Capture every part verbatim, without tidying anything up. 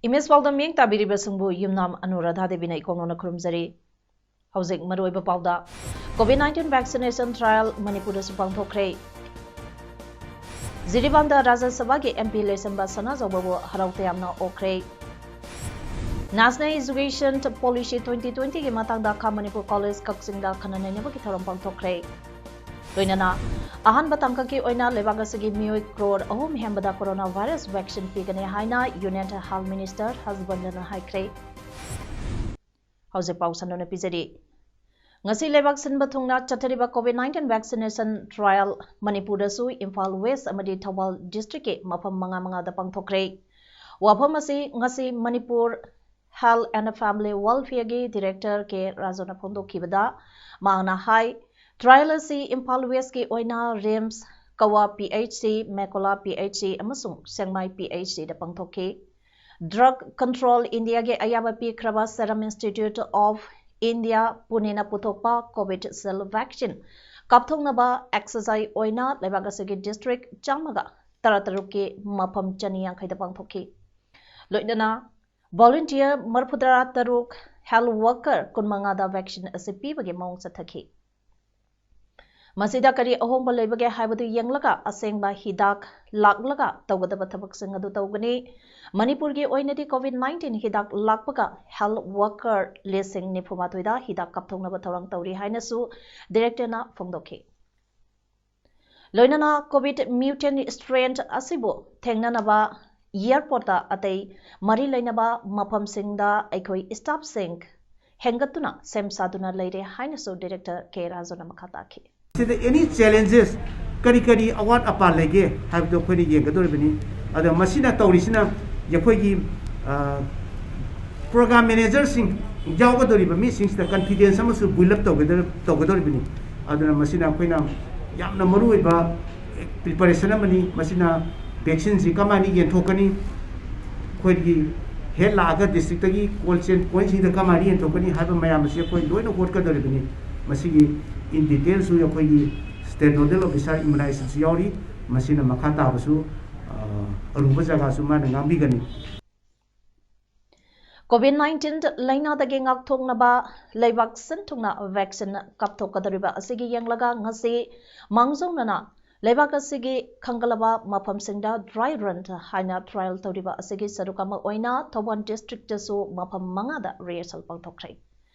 Image ꯄꯥꯎꯗ ꯃꯤꯠꯌꯦꯡ ꯇꯥꯕꯤꯔꯤꯕꯁꯤꯡꯕꯨ ꯌꯨꯝꯅꯥꯝ ꯑꯅꯨꯔꯥꯙꯥ ꯗꯦꯕꯤꯅ ꯏꯀꯣꯛꯅꯅ ꯈꯨꯔꯨꯝꯖꯔꯤ꯫ ꯍꯧꯖꯤꯛ ꯃꯔꯨꯑꯣꯏꯕ ꯄꯥꯎꯗ, COVID nineteen vaccination trial ꯃꯅꯤꯄꯨꯔꯗꯁꯨ ꯄꯥꯡꯊꯣꯛꯈ꯭ꯔꯦ꯫ ꯖꯤꯔꯤꯕꯥꯝꯗ ꯔꯥꯖ꯭ꯌ ꯁꯚꯥꯒꯤ MP ꯂꯩꯁꯤꯟꯕ ꯁꯅꯥꯖꯥꯎꯕꯕꯨ ꯍꯔꯥꯎ ꯇꯌꯥꯝꯅ ꯑꯣꯛꯈ꯭ꯔꯦ꯫ National Education Policy twenty twenty ꯒꯤ ꯃꯇꯥꯡꯗ ꯈꯥ ꯃꯅꯤꯄꯨꯔ ꯀꯣꯂꯦꯖ ꯀꯛꯆꯤꯡꯗ ꯈꯟꯅ ꯅꯩꯅꯕꯒꯤ ꯊꯧꯔꯝ ꯄꯥꯡꯊꯣꯛꯈ꯭ꯔꯦ꯫ ꯂꯣꯏꯅꯅ ꯑꯍꯥꯟꯕ ꯇꯥꯡꯀꯛꯀꯤ ꯑꯣꯏꯅ ꯂꯩꯕꯥꯛ ꯑꯁꯤꯒꯤ ꯃꯤꯑꯣꯏ ꯀ꯭ꯔꯣꯔ ꯑꯍꯨꯝ ꯍꯦꯟꯕꯗ corona virus vaccine ꯄꯤꯒꯅꯤ ꯍꯥꯏꯅ Union Health Minister ꯍꯔꯁ ꯕꯔꯙꯟꯅ ꯍꯥꯏꯈ꯭ꯔꯦ꯫ ꯍꯧꯖꯤꯛ ꯄꯥꯎ ꯁꯟꯗꯣꯛꯅ ꯄꯤꯖꯔꯤ꯫ ꯉꯁꯤ ꯂꯩꯕꯥꯛ ꯁꯤꯟꯕ ꯊꯨꯡꯅ ꯆꯠꯊꯔꯤꯕ COVID nineteen vaccination trial ꯃꯅꯤꯄꯨꯔꯗꯁꯨ ꯏꯝꯐꯥꯜ ꯋꯦꯁ ꯑꯃꯗꯤ ꯊꯧꯕꯥꯜ district ꯀꯤ ꯃꯐꯝ ꯃꯉꯥ ꯃꯉꯥꯗ ꯄꯥꯡꯊꯣꯛꯈ꯭ꯔꯦ꯫ ꯋꯥꯐꯝ ꯑꯁꯤ ꯉꯁꯤ Manipur Health and Family Welfare ꯒꯤ Director ꯀꯦ ꯔꯥꯖꯨꯅ ꯐꯣꯡꯗꯣꯛꯈꯤꯕꯗ ꯃꯍꯥꯛꯅ ꯍꯥꯏ, trial ꯑꯁꯤ ꯏꯝꯐꯥꯜ ꯋꯦꯁꯀꯤ ꯑꯣꯏꯅ RIMS, ꯀꯋꯥ PHC, ꯃꯦꯀꯣꯂꯥ PHC ꯑꯃꯁꯨꯡ ꯁꯦꯡꯃꯥꯏ PHC ꯗ ꯄꯥꯡꯊꯣꯛꯈꯤ꯫ Drug Control India ꯒꯤ ꯑꯌꯥꯕ ꯄꯤꯈ꯭ꯔꯕ Serum Institute of India, ꯄꯨꯅꯦꯅ ꯄꯨꯊꯣꯛꯄ Covishield vaccine ꯀꯥꯞꯊꯣꯛꯅꯕ exercise ꯑꯣꯏꯅ ꯂꯩꯕꯥꯛ ꯑꯁꯤꯒꯤ district ꯆꯥꯝꯃꯒ ꯇꯔꯥꯇꯔꯨꯛꯀꯤ ꯃꯐꯝ ꯆꯅꯤ ꯌꯥꯡꯈꯩꯗ ꯄꯥꯡꯊꯣꯛꯈꯤ꯫ ꯂꯣꯏꯅꯅ volunteer ꯃꯔꯤꯐꯨꯇꯔꯥ ꯇꯔꯨꯛ, health worker ꯀꯨꯟꯃꯉꯥꯗ vaccine ꯑꯁꯤ ꯄꯤꯕꯒꯤ ꯃꯑꯣꯡ ꯆꯠꯊꯈꯤ꯫ ꯃꯁꯤꯗ ꯀꯔꯤ ꯑꯍꯣꯡꯕ ꯂꯩꯕꯒꯦ ꯍꯥꯏꯕꯗꯨ ꯌꯦꯡꯂꯒ ꯑꯁꯦꯡꯕ ꯍꯤꯗꯥꯛ ꯂꯥꯛꯂꯒ ꯇꯧꯒꯗꯕ ꯊꯕꯛꯁꯤꯡ ꯑꯗꯨ ꯇꯧꯒꯅꯤ꯫ ꯃꯅꯤꯄꯨꯔꯒꯤ ꯑꯣꯏꯅꯗꯤ COVID nineteen ꯍꯤꯗꯥꯛ ꯂꯥꯛꯄꯒ health worker ꯂꯤꯁꯤꯡ ꯅꯤꯐꯨ ꯃꯥꯊꯣꯏꯗ ꯍꯤꯗꯥꯛ ꯀꯥꯞꯊꯣꯛꯅꯕ ꯊꯧꯔꯥꯡ ꯇꯧꯔꯤ ꯍꯥꯏꯅꯁꯨ Director ꯅ ꯐꯣꯡꯗꯣꯛꯈꯤ꯫ ꯂꯣꯏꯅꯅ COVID mutant strain ꯑꯁꯤꯕꯨ ꯊꯦꯡꯅꯅꯕ airport ꯇ ꯑꯇꯩ ꯃꯔꯤ ꯂꯩꯅꯕ ꯃꯐꯝꯁꯤꯡꯗ ꯑꯩꯈꯣꯏ staff ꯁꯤꯡ ꯍꯦꯟꯒꯠꯇꯨꯅ ꯁꯦꯝ ꯁꯥꯗꯨꯅ ꯂꯩꯔꯦ ꯍꯥꯏꯅꯁꯨ Director ꯀꯦ ꯔꯥꯖꯨꯅ ꯃꯈꯥ ꯇꯥꯈꯤ꯫ ꯁꯤꯗ any challenges, ꯀꯔꯤ ꯀꯔꯤ ꯑꯋꯥꯠ ꯑꯄꯥ ꯂꯩꯒꯦ ꯍꯥꯏꯕꯗꯨ ꯑꯩꯈꯣꯏꯅ ꯌꯦꯡꯒꯗꯧꯔꯤꯕꯅꯤ꯫ ꯑꯗꯣ ꯃꯁꯤꯅ ꯇꯧꯔꯤꯁꯤꯅ ꯑꯩꯈꯣꯏꯒꯤ, ꯄ꯭ꯔꯣꯒ꯭ꯔꯥꯝ ꯃꯦꯅꯦꯖꯔꯁꯤꯡ ꯌꯥꯎꯒꯗꯧꯔꯤꯕ ꯃꯤꯁꯤꯡꯁꯤꯗ ꯀꯟꯐꯤꯗꯦꯟꯁ ꯑꯃꯁꯨ ꯕꯤꯜ ꯑꯞ ꯇꯧꯒꯗꯧꯔꯤꯕꯅꯤ꯫ ꯑꯗꯨꯅ ꯃꯁꯤꯅ ꯑꯩꯈꯣꯏꯅ ꯌꯥꯝꯅ ꯃꯔꯨꯑꯣꯏꯕ ꯄ꯭ꯔꯤꯄꯦꯔꯦꯁꯟ ꯑꯃꯅꯤ꯫ ꯃꯁꯤꯅ ꯚꯦꯛꯁꯤꯟꯁꯤ ꯀꯃꯥꯏꯅ ꯌꯦꯟꯊꯣꯛꯀꯅꯤ, ꯑꯩꯈꯣꯏꯒꯤ ꯍꯦꯛ ꯂꯥꯛꯑꯒ ꯗꯤꯁꯇ꯭ꯔꯤꯛꯇꯒꯤ ꯀꯣꯜ ꯆꯦꯟ ꯄꯣꯏꯟꯁꯤꯡꯗ ꯀꯃꯥꯏꯅ ꯌꯦꯟꯊꯣꯛꯀꯅꯤ ꯍꯥꯏꯕ ꯃꯌꯥꯝ ꯑꯁꯤ ꯑꯩꯈꯣꯏ ꯂꯣꯏꯅ ꯍꯣꯠꯀꯗꯧꯔꯤꯕꯅꯤ꯫ ꯃꯁꯤꯒꯤ ꯏꯟ ꯗꯤꯇꯦꯜꯁꯨ ꯑꯩꯈꯣꯏꯒꯤ ꯁ꯭ꯇꯦꯠ ꯅꯣꯗꯦꯜ ꯑꯣꯐꯤꯁꯥꯔ ꯏꯃ꯭ꯌꯨꯅꯥꯏꯖꯦꯁꯟꯁꯨ ꯌꯥꯎꯔꯤ꯫ ꯃꯁꯤꯅ ꯃꯈꯥ ꯇꯥꯕꯁꯨ ꯑꯔꯨꯕ ꯖꯒꯥꯁꯨ ꯃꯥꯅ ꯉꯥꯡꯕꯤꯒꯅꯤ꯫ ꯀꯣꯚꯤꯗ ꯅꯥꯏꯟꯇꯤꯟ ꯂꯥꯏꯅꯥꯗꯒꯤ ꯉꯥꯛꯊꯣꯛꯅꯕ ꯂꯩꯕꯥꯛ ꯁꯤꯟ ꯊꯨꯡꯅ ꯚꯦꯛꯁꯤꯟ ꯀꯥꯞꯊꯣꯛꯀꯗꯧꯔꯤꯕ ꯑꯁꯤꯒꯤ ꯌꯦꯡꯂꯒ ꯉꯁꯤ ꯃꯥꯡꯖꯧꯅꯅ ꯂꯩꯕꯥꯛ ꯑꯁꯤꯒꯤ ꯈꯪꯒꯠꯂꯕ ꯃꯐꯝꯁꯤꯡꯗ ꯗ꯭ꯔꯥꯏ ꯔꯟ ꯍꯥꯏꯅ ꯇ꯭ꯔꯥꯏꯜ ꯇꯧꯔꯤꯕ ꯑꯁꯤꯒꯤ ꯁꯔꯨꯛ ꯑꯃ ꯑꯣꯏꯅ ꯊꯧꯕꯥꯜ ꯗꯤꯁꯇ꯭ꯔꯤꯛꯇꯁꯨ ꯃꯐꯝ ꯃꯉꯥꯗ ꯔꯤꯍꯔꯁꯦꯜ ꯄꯥꯡꯊꯣꯛꯈ꯭ꯔꯦ꯫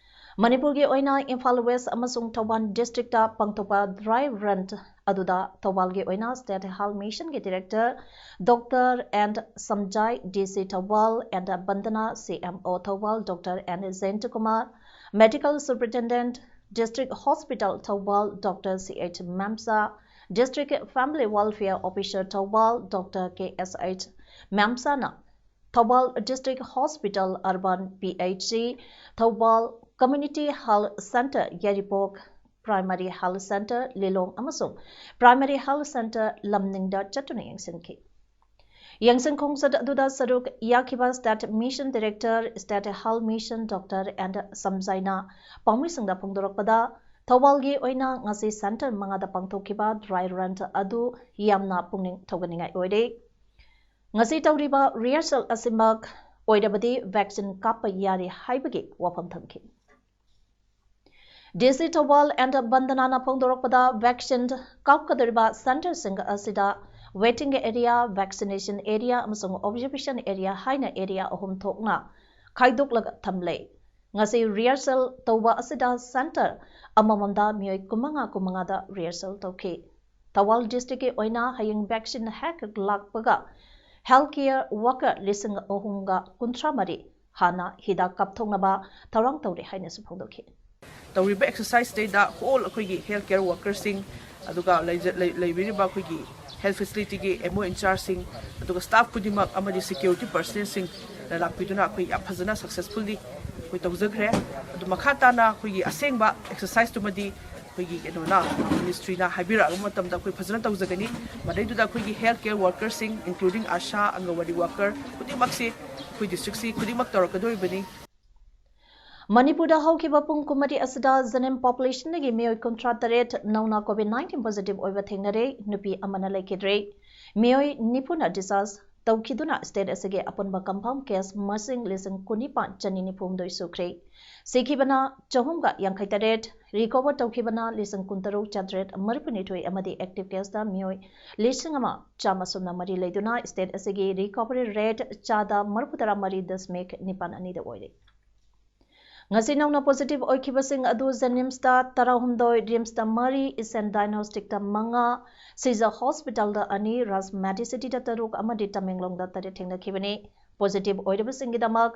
ꯃꯅꯤꯄꯨꯔꯒꯤ ꯑꯣꯏꯅ ꯏꯝꯐꯥꯜ ꯋꯦꯁ ꯑꯃꯁꯨꯡ ꯊꯧꯕꯥꯜ ꯗꯤꯁꯇ꯭ꯔꯤꯛꯇ ꯄꯥꯡꯊꯣꯛꯄ ꯗ꯭ꯔꯥꯏ ꯔꯟ ꯑꯗꯨꯗ ꯊꯧꯕꯥꯜꯒꯤ ꯑꯣꯏꯅ ꯁ꯭ꯇꯦꯠ ꯍꯦꯜꯊ ꯃꯤꯁꯟꯒꯤ director doctor N Samjai, D C Thoubal N Bandana, C M O Thoubal doctor N Jayantakumar, medical superintendent district hospital Thoubal doctor C H Memsa, district family welfare officer Thoubal doctor K S H ꯃꯦꯝꯁꯥꯅ Thoubal district hospital urban P H C, Thoubal community health centre Yairipok, primary health centre Lilong ꯑꯃꯁꯨꯡ primary health centre ꯂꯝꯅꯤꯡꯗ ꯆꯠꯇꯨꯅ ꯌꯦꯡꯁꯤꯟꯈꯤ꯫ ꯌꯦꯡꯁꯤꯟ ꯈꯣꯡꯆꯠ ꯑꯗꯨꯗ ꯁꯔꯨꯛ ꯌꯥꯈꯤꯕ state mission director, state health mission doctor N ꯁꯝꯖꯥꯏꯅ ꯄꯥꯎꯃꯤꯁꯤꯡꯗ ꯐꯣꯡꯗꯣꯔꯛꯄꯗ, ꯊꯧꯕꯥꯜꯒꯤ ꯑꯣꯏꯅ ꯉꯁꯤ ꯁꯦꯟꯇꯔ ꯃꯉꯥꯗ ꯄꯥꯡꯊꯣꯛꯈꯤꯕ ꯗ꯭ꯔꯥꯏ ꯔꯟ ꯑꯗꯨ ꯌꯥꯝꯅ ꯄꯨꯛꯅꯤꯡ ꯊꯧꯒꯠꯅꯤꯡꯉꯥꯏ ꯑꯣꯏꯔꯦ꯫ ꯉꯁꯤ ꯇꯧꯔꯤꯕ ꯔꯤꯍꯔꯁꯦꯜ ꯑꯁꯤꯃꯛ ꯑꯣꯏꯔꯕꯗꯤ ꯚꯦꯛꯁꯤꯟ ꯀꯥꯞꯄ ꯌꯥꯔꯦ ꯍꯥꯏꯕꯒꯤ ꯋꯥꯐꯝ ꯊꯝꯈꯤ꯫ ꯗꯤ ꯁꯤ ꯊꯧꯕꯥꯜ ꯑꯦꯟ ꯕꯟꯗꯅꯥꯅ ꯐꯣꯡꯗꯣꯔꯛꯄꯗ, ꯚꯦꯛꯁꯤꯟ ꯀꯥꯞꯀꯗꯧꯔꯤꯕ ꯁꯦꯟꯇꯔꯁꯤꯡ ꯑꯁꯤꯗ ꯋꯦꯇꯤꯡ ꯑꯦꯔꯤꯌꯥ, ꯚꯦꯛꯁꯤꯅꯦꯁꯟ ꯑꯦꯔꯤꯌꯥ ꯑꯃꯁꯨꯡ ꯑꯣꯕꯖꯔꯕꯦꯁꯟ ꯑꯦꯔꯤꯌꯥ ꯍꯥꯏꯅ ꯑꯦꯔꯤꯌꯥ ꯑꯍꯨꯝ ꯊꯣꯛꯅ ꯈꯥꯏꯗꯣꯛꯂꯒ ꯊꯝꯂꯦ꯫ ꯉꯁꯤ ꯔꯤꯍꯔꯁꯦꯜ ꯇꯧꯕ ꯑꯁꯤꯗ ꯁꯦꯟꯇꯔ ꯑꯃꯃꯝꯗ ꯃꯤꯑꯣꯏ ꯀꯨꯟꯃꯉꯥ ꯀꯨꯟꯃꯉꯥꯗ ꯔꯤꯍꯔꯁꯦꯜ ꯇꯧꯈꯤ꯫ ꯊꯧꯕꯥꯜ ꯗꯤꯁꯇ꯭ꯔꯤꯛꯀꯤ ꯑꯣꯏꯅ ꯍꯌꯦꯡ ꯚꯦꯛꯁꯤꯟ ꯍꯦꯛ ꯂꯥꯛꯄꯒ ꯍꯦꯜꯊ ꯀꯦꯌꯔ ꯋꯥꯔꯀꯔ ꯂꯤꯁꯤꯡ ꯑꯍꯨꯝꯒ ꯀꯨꯟꯊ꯭ꯔꯥ ꯃꯔꯤ ꯍꯥꯟꯅ ꯍꯤꯗꯥꯛ ꯀꯥꯞꯊꯣꯛꯅꯕ ꯊꯧꯔꯥꯡ ꯇꯧꯔꯤ ꯍꯥꯏꯅꯁꯨ ꯐꯣꯡꯗꯣꯛꯈꯤ꯫ ꯇꯧꯔꯤꯕ ꯑꯦꯛꯁꯔꯁꯥꯏꯁꯇꯩꯗ ꯍꯣꯜ ꯑꯩꯈꯣꯏꯒꯤ ꯍꯦꯜꯊ ꯀꯦꯌꯔ ꯋꯥꯔꯀꯔꯁꯤꯡ, ꯑꯗꯨꯒ ꯂꯩꯖ- ꯂꯩ- ꯂꯩꯕꯤꯔꯤꯕ ꯑꯩꯈꯣꯏꯒꯤ ꯍꯦꯜꯊ ꯐꯦꯁꯤꯂꯤꯇꯤꯒꯤ ꯑꯦꯝ ꯑꯣ ꯏꯟꯆꯥꯔꯖꯁꯤꯡ, ꯑꯗꯨꯒ ꯁ꯭ꯇꯥꯐ ꯈꯨꯗꯤꯡꯃꯛ ꯑꯃꯗꯤ ꯁꯦꯀ꯭ꯌꯨꯔꯤꯇꯤ ꯄꯔꯁꯅꯦꯜꯁꯤꯡ, ꯂꯥꯛꯄꯤꯗꯨꯅ ꯑꯩꯈꯣꯏ ꯌꯥꯝ ꯐꯖꯅ ꯁꯛꯁꯦꯁꯐꯨꯜꯂꯤ ꯑꯩꯈꯣꯏ ꯇꯧꯖꯈ꯭ꯔꯦ꯫ ꯑꯗꯨ ꯃꯈꯥ ꯇꯥꯅ ꯑꯩꯈꯣꯏꯒꯤ ꯑꯁꯦꯡꯕ ꯑꯦꯛꯁꯔꯁꯥꯏꯁꯇꯨꯃꯗꯤ ꯑꯩꯈꯣꯏꯒꯤ ꯀꯩꯅꯣꯅ, ꯃꯤꯅꯤꯁꯇ꯭ꯔꯤꯅ ꯍꯥꯏꯕꯤꯔꯛꯑꯕ ꯃꯇꯝꯗ ꯑꯩꯈꯣꯏ ꯐꯖꯅ ꯇꯧꯖꯒꯅꯤ꯫ ꯃꯗꯩꯗꯨꯗ ꯑꯩꯈꯣꯏꯒꯤ ꯍꯦꯜꯊ ꯀꯦꯌꯔ ꯋꯥꯔꯀꯔꯁꯤꯡ, ꯏꯟꯀ꯭ꯂꯨꯗꯤꯡ ꯑꯥꯁꯥ, ꯑꯪꯒꯟꯋꯥꯗꯤ ꯋꯥꯔꯀꯔ ꯈꯨꯗꯤꯡꯃꯛꯁꯦ ꯑꯩꯈꯣꯏ ꯗꯤꯁꯇ꯭ꯔꯤꯛꯁꯤ ꯈꯨꯗꯤꯡꯃꯛ ꯇꯧꯔꯛꯀꯗꯧꯔꯤꯕꯅꯤ꯫ ꯃꯅꯤꯄꯨꯔꯗ ꯍꯧꯈꯤꯕ ꯄꯨꯡ ꯀꯨꯟꯃꯔꯤ ꯑꯁꯤꯗ ꯖꯦꯅꯤꯝ ꯄꯣꯄꯨꯂꯦꯁꯟꯗꯒꯤ ꯃꯤꯑꯣꯏ ꯀꯨꯟꯊ꯭ꯔꯥ ꯇꯔꯦꯠ ꯅꯧꯅ ꯀꯣꯚꯤꯗ ꯅꯥꯏꯟꯇꯤꯟ ꯄꯣꯖꯤꯇꯤꯚ ꯑꯣꯏꯕ ꯊꯦꯡꯅꯔꯦ꯫ ꯅꯨꯄꯤ ꯑꯃꯅ ꯂꯩꯈꯤꯗ꯭ꯔꯦ꯫ ꯃꯤꯑꯣꯏ ꯅꯤꯐꯨꯅ ꯗꯤꯁꯆꯥꯔꯖ ꯇꯧꯈꯤꯗꯨꯅ ꯁ꯭ꯇꯦꯠ ꯑꯁꯤꯒꯤ ꯑꯄꯨꯟꯕ ꯀꯟꯐꯥꯔꯝ ꯀꯦꯁ ꯃꯁꯤꯡ ꯂꯤꯁꯤꯡ ꯀꯨꯟꯅꯤꯄꯥꯟ ꯆꯅꯤ ꯅꯤꯐꯨ ꯍꯨꯝꯗꯣꯏ ꯁꯨꯈ꯭ꯔꯦ꯫ ꯁꯤꯈꯤꯕꯅ ꯆꯍꯨꯝꯒ ꯌꯥꯡꯈꯩ ꯇꯔꯦꯠ, ꯔꯤꯀꯣꯚꯔ ꯇꯧꯈꯤꯕꯅ ꯂꯤꯁꯤꯡ ꯀꯨꯟꯇꯔꯨꯛ ꯆꯥꯇ꯭ꯔꯦꯠ ꯃꯔꯤꯐꯨꯅꯤꯊꯣꯏ ꯑꯃꯗꯤ ꯑꯦꯛꯇꯤꯚ ꯀꯦꯁꯇ ꯃꯤꯑꯣꯏ ꯂꯤꯁꯤꯡ ꯑꯃ ꯆꯥꯝꯃ ꯁꯨꯞꯅ ꯃꯔꯤ ꯂꯩꯗꯨꯅ ꯁ꯭ꯇꯦꯠ ꯑꯁꯤꯒꯤ ꯔꯤꯀꯣꯚꯔꯤ ꯔꯦꯠ ꯆꯥꯗ ꯃꯔꯤꯐꯨ ꯇꯔꯥ ꯃꯔꯤ ꯗꯁꯃꯤꯛ ꯅꯤꯄꯥꯟ ꯑꯅꯤꯗ ꯑꯣꯏꯔꯦ꯫ ꯉꯁꯤ ꯅꯧꯅ ꯄꯣꯖꯤꯇꯤꯚ ꯑꯣꯏꯈꯤꯕꯁꯤꯡ ꯑꯗꯨ ꯖꯦꯅꯤꯝꯁꯇ ꯇꯔꯥꯍꯨꯝꯗꯣꯏ, ꯔꯤꯝꯁꯇ ꯃꯔꯤ, ꯏꯁꯇꯔꯟ ꯗꯥꯏꯒꯅꯣꯁꯇꯤꯛꯇ ꯃꯉꯥ, ꯁꯤꯖ ꯍꯣꯁꯄꯤꯇꯥꯜꯗ ꯑꯅꯤ, ꯔꯥꯖ ꯃꯦꯗꯤꯁꯤꯇꯤꯗ ꯇꯔꯨꯛ ꯑꯃꯗꯤ ꯇꯃꯦꯡꯂꯣꯡꯗ ꯇꯔꯦꯠ ꯊꯦꯡꯅꯈꯤꯕꯅꯤ꯫ ꯄꯣꯖꯤꯇꯤꯚ ꯑꯣꯏꯔꯤꯕꯁꯤꯡꯒꯤꯗꯃꯛ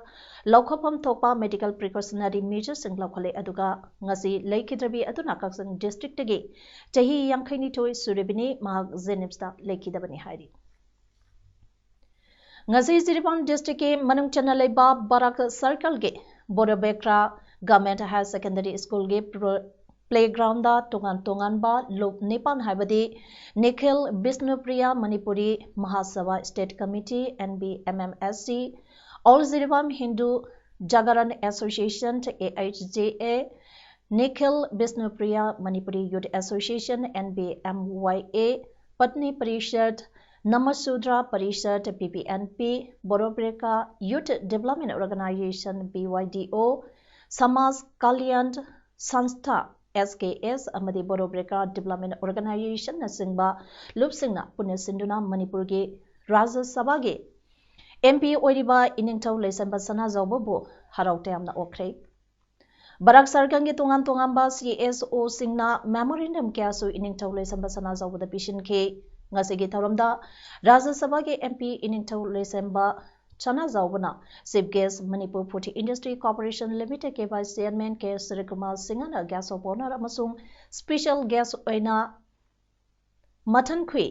ꯂꯧꯈꯠꯐꯝ ꯊꯣꯛꯄ ꯃꯦꯗꯤꯀꯦꯜ ꯄ꯭ꯔꯤꯀꯣꯁꯅꯔꯤ ꯃꯦꯖꯔꯁꯤꯡ ꯂꯧꯈꯠꯂꯦ꯫ ꯑꯗꯨꯒ ꯉꯁꯤ ꯂꯩꯈꯤꯗ꯭ꯔꯕꯤ ꯑꯗꯨꯅ ꯀꯛꯆꯤꯡ ꯗꯤꯁꯇ꯭ꯔꯤꯛꯇꯒꯤ ꯆꯍꯤ ꯌꯥꯡꯈꯩꯅꯤꯊꯣꯏ ꯁꯨꯔꯤꯕꯅꯤ꯫ ꯃꯍꯥꯛ ꯖꯦꯅꯤꯝꯁꯇ ꯂꯩꯈꯤꯗꯕꯅꯤ ꯍꯥꯏꯔꯤ꯫ ꯉꯁꯤ ꯖꯤꯔꯤꯕꯥꯝ ꯗꯤꯁꯇ꯭ꯔꯤꯛꯀꯤ ꯃꯅꯨꯡ ꯆꯟꯅ ꯂꯩꯕ ꯕꯔꯥꯛ ꯁꯔꯀꯜꯒꯤ ꯕꯣꯔꯣꯕꯦꯀ꯭ꯔꯥ ꯒꯚꯔꯟꯃꯦꯟꯠ ꯍꯥꯌꯔ ꯁꯦꯀꯦꯟꯗꯔꯤ ꯁ꯭ꯀꯨꯜꯒꯤ ꯄ꯭ꯂꯦꯒ꯭ꯔꯥꯎꯟꯗ ꯇꯣꯉꯥꯟ ꯇꯣꯉꯥꯟꯕ ꯂꯨꯞ ꯅꯤꯄꯥꯟ ꯍꯥꯏꯕꯗꯤ Nikhil Bishnupriya Manipuri Mahasabha state committee, N B M M S C, all Jiribam Hindu Jagaran association, A H J A, Nikhil Bishnupriya Manipuri youth association, N B M Y A, Patni Parishad, Namasudra Parishad, P P N P, Borobekra youth development organisation, B Y D O, Samaj Kalyan ꯁꯪꯁꯊꯥ, ꯑꯦꯁ ꯀꯦ ꯑꯦꯁ, ꯑꯃꯗꯤ ꯕꯣꯔꯣꯕ꯭ꯔꯦꯀꯥ development ꯑꯣꯔꯒꯅꯥꯏꯖꯦꯁꯟꯅꯆꯤꯡꯕ ꯂꯨꯞꯁꯤꯡꯅ ꯄꯨꯟꯅ ꯁꯤꯟꯗꯨꯅ ꯃꯅꯤꯄꯨꯔꯒꯤ ꯔꯥꯖ꯭ꯌ ꯁꯚꯥꯒꯤ M ꯄꯤ ꯑꯣꯏꯔꯤꯕ ꯏꯅꯤꯡꯊꯧ ꯂꯩꯁꯦꯝꯕ ꯁꯅꯥꯖꯥꯎꯕꯕꯨ ꯍꯔꯥꯎ ꯇꯌꯥꯝꯅ ꯑꯣꯛꯈ꯭ꯔꯦ꯫ ꯕꯔꯥꯛ ꯁꯔꯀꯜꯒꯤ ꯇꯣꯉꯥꯟ ꯇꯣꯉꯥꯟꯕ ꯁꯤ ꯑꯦꯁ ꯑꯣꯁꯤꯡꯅ ꯃꯦꯃꯣꯔꯦꯟꯗꯝ ꯀꯌꯥꯁꯨ ꯏꯅꯤꯡꯊꯧ ꯂꯩꯁꯦꯝꯕ ꯁꯅꯥꯖꯥꯎꯕꯗ ꯄꯤꯁꯤꯟꯈꯤ꯫ ꯉꯁꯤꯒꯤ ꯊꯧꯔꯝꯗ ꯔꯥꯖ꯭ꯌ ꯁꯚꯥꯒꯤ ꯑꯦꯝ ꯄꯤ ꯏꯅꯤꯡꯊꯧ ꯂꯩꯁꯦꯝꯕ ꯁꯅꯥꯖꯥꯎꯕꯅ chief guest, Manipur food industry corporation ꯂꯤꯃꯤꯇꯦꯗꯀꯤ ꯚꯥꯏꯁ ꯆꯤꯌꯔꯃꯦꯟ ꯀꯦ ꯁꯨꯔꯖꯀꯨꯃꯥꯔ ꯁꯤꯡꯍꯅ ꯒꯦꯁ ꯑꯣꯐ ꯑꯣꯅꯔ ꯑꯃꯁꯨꯡ ꯁ꯭ꯄꯦꯁꯦꯜ ꯒꯦꯁ ꯑꯣꯏꯅ ꯃꯊꯟꯈꯨꯏ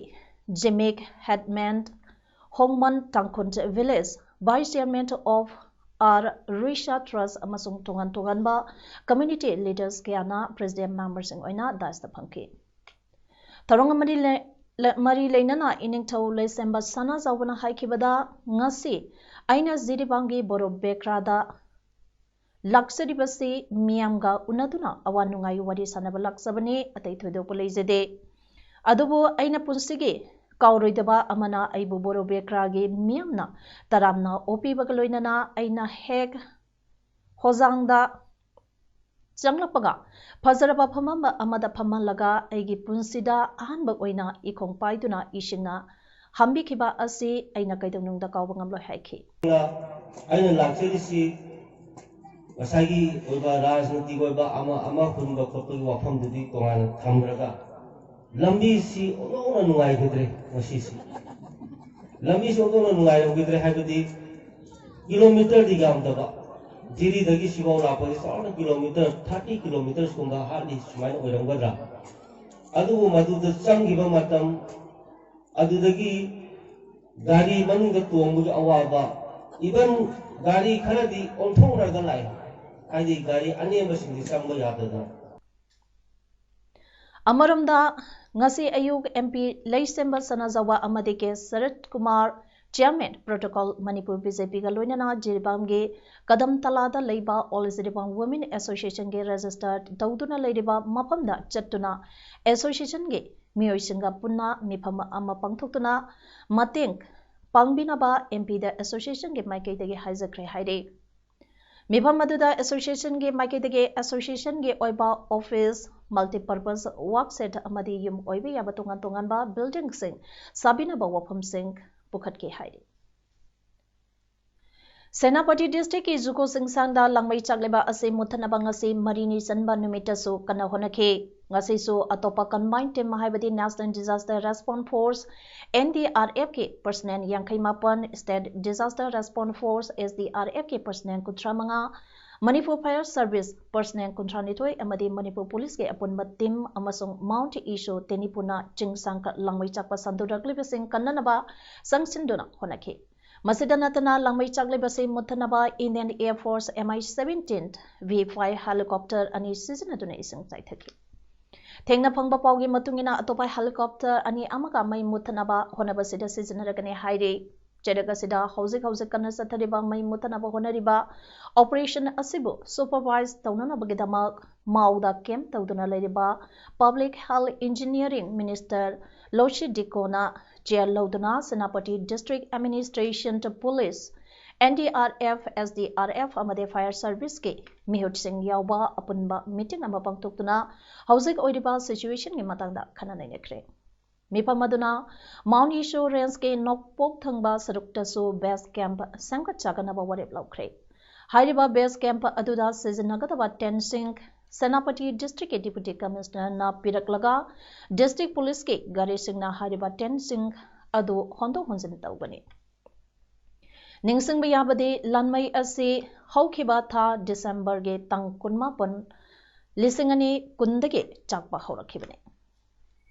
ꯖꯤꯃꯤꯛ ꯍꯦꯗꯃꯦꯟ ꯍꯣꯡꯃꯟ Tangkhul village Vice Chairman of R Risha Trust ꯑꯃꯁꯨꯡ ꯇꯣꯉꯥꯟ ꯇꯣꯉꯥꯟꯕ community leaders ꯀꯌꯥꯅ president memberꯁꯤꯡ ꯑꯣꯏꯅ dais ꯇ ꯐꯝꯈꯤ꯫ ꯊꯧꯔꯝ ꯑꯃꯗꯤ ꯂꯩ-, ꯂ-, ꯃꯔꯤ ꯂꯩꯅꯅ ꯏꯅꯤꯡꯊꯧ ꯂꯩꯁꯦꯝꯕ ꯁꯅꯥꯖꯥꯎꯕꯅ ꯍꯥꯏꯈꯤꯕꯗ, ꯉꯁꯤ ꯑꯩꯅ ꯖꯤꯔꯤꯕꯥꯝꯒꯤ ꯕꯣꯔꯣ ꯕꯦꯀ꯭ꯔꯥꯗ ꯂꯥꯛꯆꯔꯤꯕꯁꯤ ꯃꯤꯌꯥꯝꯒ ꯎꯅꯗꯨꯅ ꯑꯋꯥ ꯅꯨꯡꯉꯥꯏ ꯋꯥꯔꯤ ꯁꯥꯟꯅꯕ ꯂꯥꯛꯆꯕꯅꯤ, ꯑꯇꯩ ꯊꯣꯏꯗꯣꯛꯄ ꯂꯩꯖꯗꯦ꯫ ꯑꯗꯨꯕꯨ ꯑꯩꯅ ꯄꯨꯟꯁꯤꯒꯤ ꯀꯥꯎꯔꯣꯏꯗꯕ ꯑꯃꯅ ꯑꯩꯕꯨ ꯕꯣꯔꯣ ꯕꯦꯀ꯭ꯔꯥꯒꯤ ꯃꯤꯌꯥꯝꯅ ꯇꯔꯥꯝꯅ ꯑꯣꯛꯄꯤꯕꯒ ꯂꯣꯏꯅꯅ ꯑꯩꯅ ꯍꯦꯛ ꯍꯣꯖꯥꯡꯗ ꯆꯪꯂꯛꯄꯒ ꯐꯖꯔꯕ ꯐꯝꯐꯝ ꯑꯃꯗ ꯐꯝꯍꯜꯂꯒ ꯑꯩꯒꯤ ꯄꯨꯟꯁꯤꯗ ꯑꯍꯥꯟꯕ ꯑꯣꯏꯅ ꯏꯈꯣꯡ ꯄꯥꯏꯗꯨꯅ ꯏꯁꯤꯡꯅ ꯍꯥꯝꯕꯤꯈꯤꯕ ꯑꯁꯤ ꯑꯩꯅ ꯀꯩꯗꯧꯅꯨꯡꯗ ꯀꯥꯎꯕ ꯉꯝꯂꯣꯏ ꯍꯥꯏꯈꯤ꯫ ꯑꯩꯅ ꯂꯥꯛꯆꯔꯤꯁꯤ ꯉꯁꯥꯏꯒꯤ ꯑꯣꯏꯕ ꯔꯥꯖꯅꯤꯇꯤꯒꯤ ꯑꯣꯏꯕ ꯑꯃ ꯑꯃ ꯍꯨꯟꯕ ꯈꯣꯠꯄꯒꯤ ꯋꯥꯐꯝꯗꯨꯗꯤ ꯇꯣꯉꯥꯟꯅ ꯊꯝꯈ꯭ꯔꯒ, ꯂꯝꯕꯤꯁꯤ ꯑꯣꯟꯊꯣꯛꯅ ꯅꯨꯡꯉꯥꯏꯈꯤꯗ꯭ꯔꯦ ꯉꯁꯤꯁꯤ꯫ ꯂꯝꯕꯤꯁꯤ ꯑꯣꯟꯊꯣꯛꯅ ꯅꯨꯡꯉꯥꯏꯔꯝꯈꯤꯗ꯭ꯔꯦ ꯍꯥꯏꯕꯗꯤ, ꯀꯤꯂꯣꯃꯤꯇꯔꯗꯤ ꯌꯥꯝꯗꯕ, ꯖꯤꯔꯤꯗꯒꯤ ꯁꯤꯐꯥꯎ ꯂꯥꯛꯄꯁꯤ ꯆꯥꯎꯔꯥꯛꯅ ꯀꯤꯂꯣꯃꯤꯇꯔ thirty kilometres ꯀꯨꯝꯕ ꯍꯥꯔꯠꯂꯤ ꯁꯨꯃꯥꯏꯅ ꯑꯣꯏꯔꯝꯒꯗ꯭ꯔꯥ? ꯑꯗꯨꯕꯨ ꯃꯗꯨꯗ ꯆꯪꯈꯤꯕ ꯃꯇꯝ, ꯑꯗꯨꯗꯒꯤ ꯒꯥꯔꯤ ꯃꯅꯨꯡꯗ ꯇꯣꯡꯕꯒꯤ ꯑꯋꯥꯕ, even ꯒꯥꯔꯤ ꯈꯔꯗꯤ ꯑꯣꯟꯊꯣꯛꯅꯔꯒ ꯂꯥꯛꯏ, ꯍꯥꯏꯗꯤ ꯒꯥꯔꯤ ꯑꯅꯦꯝꯕꯁꯤꯡꯗꯤ ꯆꯪꯕ ꯌꯥꯗꯗꯅ꯫ ꯑꯃꯔꯣꯝꯗ, ꯉꯁꯤ ꯑꯌꯨꯛ MP ꯂꯩꯁꯦꯝꯕ ꯁꯅꯥꯖꯥꯎꯕ ꯑꯃꯗꯤ ꯀꯦ ꯁꯔꯠ ꯀꯨꯃꯥꯔ, Chairman Protocol ꯃꯅꯤꯄꯨꯔ BJPꯒ ꯂꯣꯏꯅꯅ ꯖꯤꯔꯤꯕꯥꯝꯒꯤ ꯀꯗꯝ ꯇꯂꯥꯗ ꯂꯩꯕ All Jiribam Women Associationꯒꯤ register ꯇꯧꯗꯨꯅ ꯂꯩꯔꯤꯕ ꯃꯐꯝꯗ ꯆꯠꯇꯨꯅ associationꯒꯤ ꯃꯤꯑꯣꯏꯁꯤꯡꯒ ꯄꯨꯟꯅ ꯃꯤꯐꯝ ꯑꯃ ꯄꯥꯡꯊꯣꯛꯇꯨꯅ ꯃꯇꯦꯡ ꯄꯥꯡꯕꯤꯅꯕ MPꯗ associationꯒꯤ ꯃꯥꯏꯀꯩꯗꯒꯤ ꯍꯥꯏꯖꯈ꯭ꯔꯦ ꯍꯥꯏꯔꯤ꯫ ꯃꯤꯐꯝ ꯑꯗꯨꯗ associationꯒꯤ ꯃꯥꯏꯀꯩꯗꯒꯤ associationꯒꯤ ꯑꯣꯏꯕ office, multipurpose work shed ꯑꯃꯗꯤ ꯌꯨꯝ ꯑꯣꯏꯕ ꯌꯥꯕ ꯇꯣꯉꯥꯟ ꯇꯣꯉꯥꯟꯕ buildingꯁꯤꯡ ꯁꯥꯕꯤꯅꯕ ꯋꯥꯐꯝꯁꯤꯡ ꯄꯨꯈꯠꯈꯤ ꯍꯥꯏꯔꯤ꯫ ꯁꯦꯅꯥꯄꯇꯤ districtꯀꯤ ꯖꯨꯀꯣ ꯆꯤꯡꯁꯥꯡꯗ ꯂꯥꯡꯃꯩ ꯆꯥꯛꯂꯤꯕ ꯑꯁꯤ ꯃꯨꯠꯊꯠꯅꯕ ꯉꯁꯤ ꯃꯔꯤꯅꯤ ꯆꯟꯕ ꯅꯨꯃꯤꯠꯇꯁꯨ ꯀꯟꯅ ꯍꯣꯠꯅꯈꯤ꯫ ꯉꯁꯤꯁꯨ ꯑꯇꯣꯞꯄ combined team ꯍꯥꯏꯕꯗꯤ National Disaster Response Force, NDRFꯀꯤ personnel ꯌꯥꯡꯈꯩ ꯃꯥꯄꯟ, State Disaster Response Force, SDRFꯀꯤ personnel ꯀꯨꯟꯊ꯭ꯔꯥ ꯃꯉꯥ, Manipur Fire Service personnel ꯀꯨꯟꯊ꯭ꯔꯥ ꯅꯤꯊꯣꯏ ꯑꯃꯗꯤ ꯃꯅꯤꯄꯨꯔ ꯄꯨꯂꯤꯁꯀꯤ ꯑꯄꯨꯟꯕ team ꯑꯃꯁꯨꯡ Mount Isho ꯇꯦꯅꯤꯄꯨꯔꯅ ꯆꯤꯡꯁꯥꯡ ꯂꯥꯡꯃꯩ ꯆꯥꯛꯄ ꯁꯟꯗꯣꯔꯛꯂꯤꯕꯁꯤꯡ ꯀꯟꯅꯅꯕ ꯆꯪꯁꯤꯟꯗꯨꯅ ꯍꯣꯠꯅꯈꯤ꯫ ꯃꯁꯤꯗ ꯅꯠꯇꯅ ꯂꯥꯡꯃꯩ ꯆꯥꯛꯂꯤꯕꯁꯤ ꯃꯨꯠꯊꯅꯕ Indian Air Force MI seventeen V five helicopter ꯑꯅꯤ ꯁꯤꯖꯤꯟꯅꯗꯨꯅ ꯏꯁꯤꯡ ꯆꯥꯏꯊꯈꯤ꯫ ꯊꯦꯡꯅ ꯐꯪꯕ ꯄꯥꯎꯒꯤ ꯃꯇꯨꯡ ꯏꯟꯅ ꯑꯇꯣꯞꯄ helicopter ꯑꯅꯤ ꯑꯃꯒ ꯃꯩ ꯃꯨꯠꯊꯅꯕ ꯍꯣꯠꯅꯕꯁꯤꯗ ꯁꯤꯖꯤꯟꯅꯔꯒꯅꯤ ꯍꯥꯏꯔꯤ꯫ ꯆꯩꯔꯛ ꯑꯁꯤꯗ ꯍꯧꯖꯤꯛ ꯍꯧꯖꯤꯛ ꯀꯟꯅ ꯆꯠꯊꯔꯤꯕ ꯃꯩ ꯃꯨꯠꯊꯅꯕ ꯍꯣꯠꯅꯔꯤꯕ operation ꯑꯁꯤꯕꯨ supervise ꯇꯧꯅꯅꯕꯒꯤꯗꯃꯛ ꯃꯥꯎꯗ camp ꯇꯧꯗꯨꯅ ꯂꯩꯔꯤꯕ Public Health Engineering Minister ꯂꯣꯁꯤ ꯗꯤꯀꯣꯅ chair ꯂꯧꯗꯨꯅ Senapati District Administration Police, NDRF, SDRF ꯑꯃꯗꯤ fire serviceꯀꯤ ꯃꯤꯍꯨꯠꯁꯤꯡ ꯌꯥꯎꯕ ꯑꯄꯨꯟꯕ meeting ꯑꯃ ꯄꯥꯡꯊꯣꯛꯇꯨꯅ ꯍꯧꯖꯤꯛ ꯑꯣꯏꯔꯤꯕ situationꯒꯤ ꯃꯇꯥꯡꯗ ꯈꯟꯅ ꯅꯩꯅꯈ꯭ꯔꯦ꯫ ꯃꯤꯐꯝ ꯑꯗꯨꯅ ꯃꯥꯎꯟ ꯏꯁꯨ ꯔꯦꯟꯖꯀꯤ ꯅꯣꯡꯄꯣꯛ ꯊꯪꯕ ꯁꯔꯨꯛꯇꯁꯨ base camp ꯁꯦꯝꯒꯠ ꯁꯥꯒꯠꯅꯕ ꯋꯥꯔꯦꯞ ꯂꯧꯈ꯭ꯔꯦ꯫ ꯍꯥꯏꯔꯤꯕ base camp ꯑꯗꯨꯗ ꯁꯤꯖꯤꯟꯅꯒꯗꯕ tentꯁꯤꯡ ꯁꯦꯅꯥꯄꯇꯤ Districtꯀꯤ Deputy Commissionerꯅ ꯄꯤꯔꯛꯂꯒ District Policeꯀꯤ ꯒꯥꯔꯤꯁꯤꯡꯅ ꯍꯥꯏꯔꯤꯕ tentꯁꯤꯡ ꯑꯗꯨ ꯍꯣꯟꯗꯣꯛ ꯍꯣꯟꯖꯤꯟ ꯇꯧꯒꯅꯤ꯫ ꯅꯤꯡꯁꯤꯡꯕ ꯌꯥꯕꯗꯤ, ꯂꯥꯟꯃꯩ ꯑꯁꯤ ꯍꯧꯈꯤꯕ ꯊꯥ Decemberꯒꯤ ꯇꯥꯡ ꯀꯨꯟꯃꯥꯄꯟ, ꯂꯤꯁꯤꯡ ꯑꯅꯤ ꯀꯨꯟꯗꯒꯤ ꯆꯥꯛꯄ ꯍꯧꯔꯛꯈꯤꯕꯅꯤ꯫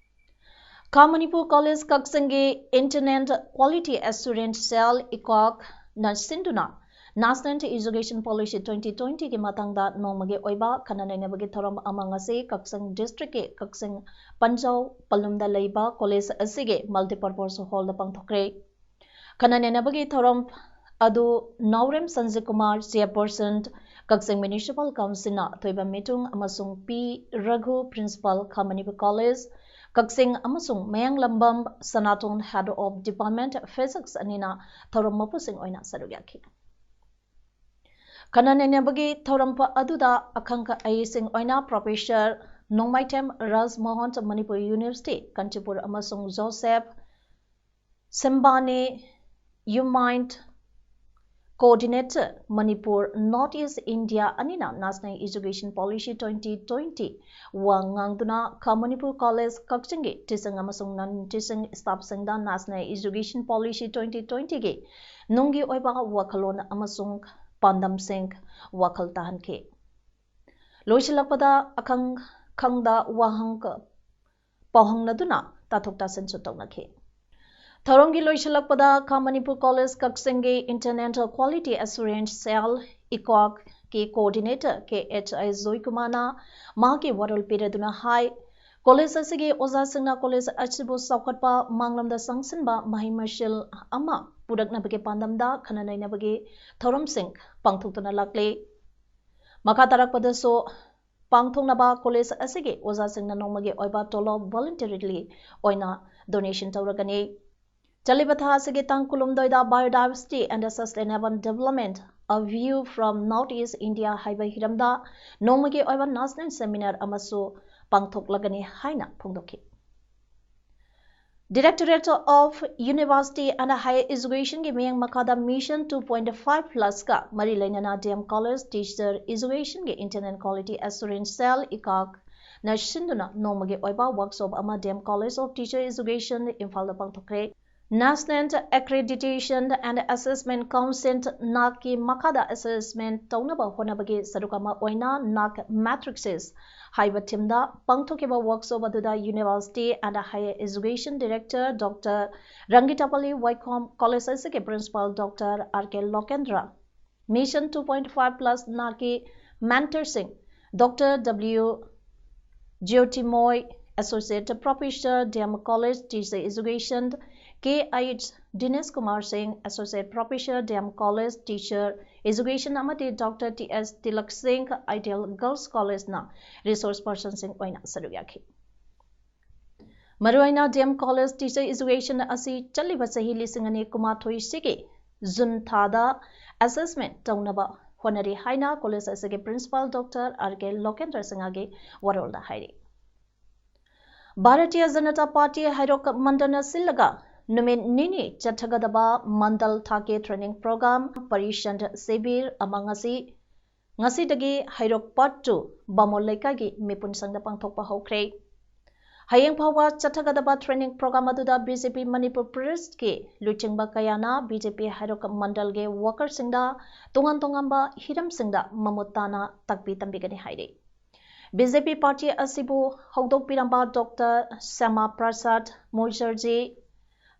ꯈꯥ ꯃꯅꯤꯄꯨꯔ ꯀꯣꯂꯦꯖ ꯀꯛꯆꯤꯡꯒꯤ Internal Quality Assurance Cell, ꯏꯀꯣꯛꯅ ꯁꯤꯟꯗꯨꯅ National Education Policy twenty twentyꯒꯤ ꯃꯇꯥꯡꯗ ꯅꯣꯡꯃꯒꯤ ꯑꯣꯏꯕ ꯈꯟꯅ ꯅꯩꯅꯕꯒꯤ ꯊꯧꯔꯝ ꯑꯃ ꯉꯁꯤ ꯀꯛꯆꯤꯡ Districtꯀꯤ ꯀꯛꯆꯤꯡ ꯄꯟꯖꯥꯎ ꯄꯜꯂꯨꯝꯗ ꯂꯩꯕ ꯀꯣꯂꯦꯖ ꯑꯁꯤꯒꯤ Multipurpose Hallꯗ ꯄꯥꯡꯊꯣꯛꯈ꯭ꯔꯦ꯫ ꯈꯟꯅ ꯅꯩꯅꯕꯒꯤ ꯊꯧꯔꯝ ꯑꯗꯨ ꯅꯥꯎꯔꯦꯝ ꯁꯟꯖꯤꯠ ꯀꯨꯃꯥꯔ, Chairperson, ꯀꯛꯆꯤꯡ Municipal Councilꯅ ꯊꯣꯏꯕ ꯃꯤꯇꯨꯡ ꯑꯃꯁꯨꯡ ꯄꯤ ꯔꯘꯨ, Principal, ꯈꯥ ꯃꯅꯤꯄꯨꯔ ꯀꯣꯂꯦꯖ ꯀꯛꯆꯤꯡ ꯑꯃꯁꯨꯡ ꯃꯌꯥꯡꯂꯝꯕꯝ ꯁꯅꯥꯇꯣꯟ, Head of Department Physics ꯑꯅꯤꯅ ꯊꯧꯔꯝ ꯃꯄꯨꯁꯤꯡ ꯑꯣꯏꯅ ꯁꯔꯨꯛ ꯌꯥꯈꯤ꯫ ꯈꯟꯅ ꯅꯩꯅꯕꯒꯤ ꯊꯧꯔꯝ ꯑꯗꯨꯗ ꯑꯈꯪ ꯑꯍꯩꯁꯤꯡ ꯑꯣꯏꯅ Professor ꯅꯣꯡꯃꯥꯏꯊꯦꯝ ꯔꯥꯖ ꯃꯣꯍꯟ, Manipur University, Kanchipur, ꯑꯃꯁꯨꯡ Joseph ꯁꯤꯝꯕꯥꯅꯤ, UMINT Coordinator, Manipur, North East India ꯑꯅꯤꯅ National Education Policy twenty twenty ꯋꯥ ꯉꯥꯡꯗꯨꯅ ꯈꯥ ꯃꯅꯤꯄꯨꯔ ꯀꯣꯂꯦꯖ ꯀꯛꯆꯤꯡꯒꯤ teaching ꯑꯃꯁꯨꯡ non teaching staffꯁꯤꯡꯗ National Education Policy twenty twentyꯒꯤ ꯅꯨꯡꯒꯤ ꯑꯣꯏꯕ ꯋꯥꯈꯜꯂꯣꯟ ꯑꯃꯁꯨꯡ ꯄꯥꯟꯗꯝꯁꯤꯡ ꯋꯥꯈꯜ ꯇꯥꯍꯟꯈꯤ꯫ ꯂꯣꯏꯁꯤꯜꯂꯛꯄꯗ ꯑꯈꯪ ꯈꯪꯗ ꯋꯥꯍꯪ ꯄꯥꯎꯍꯪꯅꯗꯨꯅ ꯇꯥꯊꯣꯛ ꯇꯥꯁꯤꯟꯁꯨ ꯇꯧꯅꯈꯤ꯫ ꯊꯧꯔꯝꯒꯤ ꯂꯣꯏꯁꯤꯜꯂꯛꯄꯗ ꯈꯥ ꯃꯅꯤꯄꯨꯔ ꯀꯣꯂꯦꯖ ꯀꯛꯆꯤꯡꯒꯤ Internal Quality Assurance Cell, ꯏꯀꯣꯛꯀꯤ coordinator ꯀꯦ ꯑꯩꯆ ꯑꯥꯏ ꯖꯣꯏꯀꯨꯃꯥꯔꯅ ꯃꯍꯥꯛꯀꯤ ꯋꯥꯔꯣꯜ ꯄꯤꯔꯗꯨꯅ ꯍꯥꯏ, ꯀꯣꯂꯦꯖ ꯑꯁꯤꯒꯤ ꯑꯣꯖꯥꯁꯤꯡꯅ ꯀꯣꯂꯦꯖ ꯑꯁꯤꯕꯨ ꯆꯥꯎꯈꯠꯄ ꯃꯥꯡꯂꯣꯝꯗ ꯆꯪꯁꯤꯟꯕ ꯃꯍꯩ ꯃꯁꯤꯡ ꯑꯃ ꯄꯨꯔꯛꯅꯕꯒꯤ ꯄꯥꯟꯗꯝꯗ ꯈꯟꯅ ꯅꯩꯅꯕꯒꯤ ꯊꯧꯔꯝꯁꯤꯡ ꯄꯥꯡꯊꯣꯛꯇꯨꯅ ꯂꯥꯛꯂꯤ꯫ ꯃꯈꯥ ꯇꯥꯔꯛꯄꯗꯁꯨ ꯄꯥꯡꯊꯣꯛꯅꯕ ꯀꯣꯂꯦꯖ ꯑꯁꯤꯒꯤ ꯑꯣꯖꯥꯁꯤꯡꯅ ꯅꯣꯡꯃꯒꯤ ꯑꯣꯏꯕ ꯇꯣꯂꯣꯞ voluntarily ꯑꯣꯏꯅ donation ꯇꯧꯔꯒꯅꯤ꯫ ꯆꯠꯂꯤꯕ ꯊꯥ ꯑꯁꯤꯒꯤ ꯇꯥꯡ ꯀꯨꯟꯍꯨꯝꯗꯣꯏꯗ Biodiversity and Sustainable Development, A View from North East India ꯍꯥꯏꯕ ꯍꯤꯔꯝꯗ ꯅꯣꯡꯃꯒꯤ ꯑꯣꯏꯕ national seminar ꯑꯃꯁꯨ ꯄꯥꯡꯊꯣꯛꯂꯒꯅꯤ ꯍꯥꯏꯅ ꯐꯣꯡꯗꯣꯛꯈꯤ꯫ Directorate of University and Higher Educationꯒꯤ ꯃꯤꯠꯌꯦꯡ ꯃꯈꯥꯗ Mission two point five Plusꯀ ꯃꯔꯤ ꯂꯩꯅꯅ D M College Teacher Educationꯒꯤ Internal Quality Assurance Cell, ꯏꯀꯥꯛꯅ ꯁꯤꯟꯗꯨꯅ ꯅꯣꯡꯃꯒꯤ ꯑꯣꯏꯕ workshop ꯑꯃ D M College of Teacher Education ꯏꯝꯐꯥꯜꯗ ꯄꯥꯡꯊꯣꯛꯈ꯭ꯔꯦ꯫ National Accreditation and Assessment Council, NAAC ꯀꯤ ꯃꯈꯥꯗ assessment ꯇꯧꯅꯕ ꯍꯣꯠꯅꯕꯒꯤ ꯁꯔꯨꯛ ꯑꯃ ꯑꯣꯏꯅ NAAC Matrices ꯍꯥꯏꯕ themeꯗ ꯄꯥꯡꯊꯣꯛꯈꯤꯕ workshop ꯑꯗꯨꯗ University and Higher Education Director Doctor ꯔꯪꯒꯤꯇꯥꯄꯜꯂꯤ ꯋꯥꯏꯈꯣꯝ, ꯀꯣꯂꯦꯖ ꯑꯁꯤꯒꯤ Principal Doctor ꯑꯥꯔ ꯀꯦ ꯂꯣꯀꯦꯟꯗ꯭ꯔ, Mission two point five Plus NAAC ꯀꯤ mentorꯁꯤꯡ Doctor W ꯖ꯭ꯌꯣꯇꯤꯃꯣꯏ, Associate Professor, D M College Teacher Education, ꯀꯦ ꯑꯩꯆ ꯗꯤꯅꯦꯁ ꯀꯨꯃꯥꯔ ꯁꯤꯡ, Associate Professor, D M College Teacher Education, ꯑꯃꯗꯤ doctor T ꯑꯦꯁ ꯇꯤꯂꯛ ꯁꯤꯡ, Ideal Girls Collegeꯅ resource personꯁꯤꯡ ꯑꯣꯏꯅ ꯁꯔꯨꯛ ꯌꯥꯈꯤ꯫ ꯃꯔꯨꯑꯣꯏꯅ D M College Teacher Education ꯑꯁꯤ ꯆꯠꯂꯤꯕ ꯆꯍꯤ ꯂꯤꯁꯤꯡ ꯑꯅꯤ ꯀꯨꯟꯃꯥꯊꯣꯏꯁꯤꯒꯤ ꯖꯨꯟ ꯊꯥꯗ assessment ꯇꯧꯅꯕ ꯍꯣꯠꯅꯔꯤ ꯍꯥꯏꯅ ꯀꯣꯂꯦꯖ ꯑꯁꯤꯒꯤ Principal Doctor ꯑꯥꯔ ꯀꯦ ꯂꯣꯀꯦꯟꯗ꯭ꯔ ꯁꯤꯡꯍꯒꯤ ꯋꯥꯔꯣꯜꯗ ꯍꯥꯏꯔꯤ꯫ ꯚꯥꯔꯇꯤꯌ ꯖꯅꯇꯥ ꯄꯥꯔꯇꯤ ꯍꯩꯔꯣꯛ ꯃꯟꯗꯜꯅ ꯁꯤꯜꯂꯒ ꯅꯨꯃꯤꯠ ꯅꯤꯅꯤ ꯆꯠꯊꯒꯗꯕ ꯃꯟꯗꯜ ꯊꯥꯛꯀꯤ training program ꯄꯔꯤꯁꯟ ꯁꯤꯕꯤꯔ ꯑꯃ ꯉꯁꯤ, ꯉꯁꯤꯗꯒꯤ ꯍꯩꯔꯣꯛ Part two ꯕꯥꯃꯣꯟ ꯂꯩꯀꯥꯏꯒꯤ ꯃꯤꯄꯨꯟ ꯁꯪꯗ ꯄꯥꯡꯊꯣꯛꯄ ꯍꯧꯈ꯭ꯔꯦ꯫ ꯍꯌꯦꯡ ꯐꯥꯎꯕ ꯆꯠꯊꯒꯗꯕ training program ꯑꯗꯨꯗ ꯕꯤ ꯖꯦ ꯄꯤ ꯃꯅꯤꯄꯨꯔ ꯄ꯭ꯔꯦꯁꯀꯤ ꯂꯨꯆꯤꯡꯕ ꯀꯌꯥꯅ ꯕꯤ ꯖꯦ ꯄꯤ ꯍꯩꯔꯣꯛ ꯃꯟꯗꯜꯒꯤ workerꯁꯤꯡꯗ ꯇꯣꯉꯥꯟ ꯇꯣꯉꯥꯟꯕ ꯍꯤꯔꯝꯁꯤꯡꯗ ꯃꯃꯨꯠ ꯇꯥꯅ ꯇꯥꯛꯄꯤ ꯇꯝꯕꯤꯒꯅꯤ ꯍꯥꯏꯔꯤ꯫ ꯕꯤ ꯖꯦ ꯄꯤ ꯄꯥꯔꯇꯤ ꯑꯁꯤꯕꯨ ꯍꯧꯗꯣꯛꯄꯤꯔꯝꯕ ꯗꯣꯛꯇꯔ ꯁ꯭ꯌꯥꯃꯥ ꯄ꯭ꯔꯁꯥꯗ ꯃꯨꯈꯔꯖꯤ,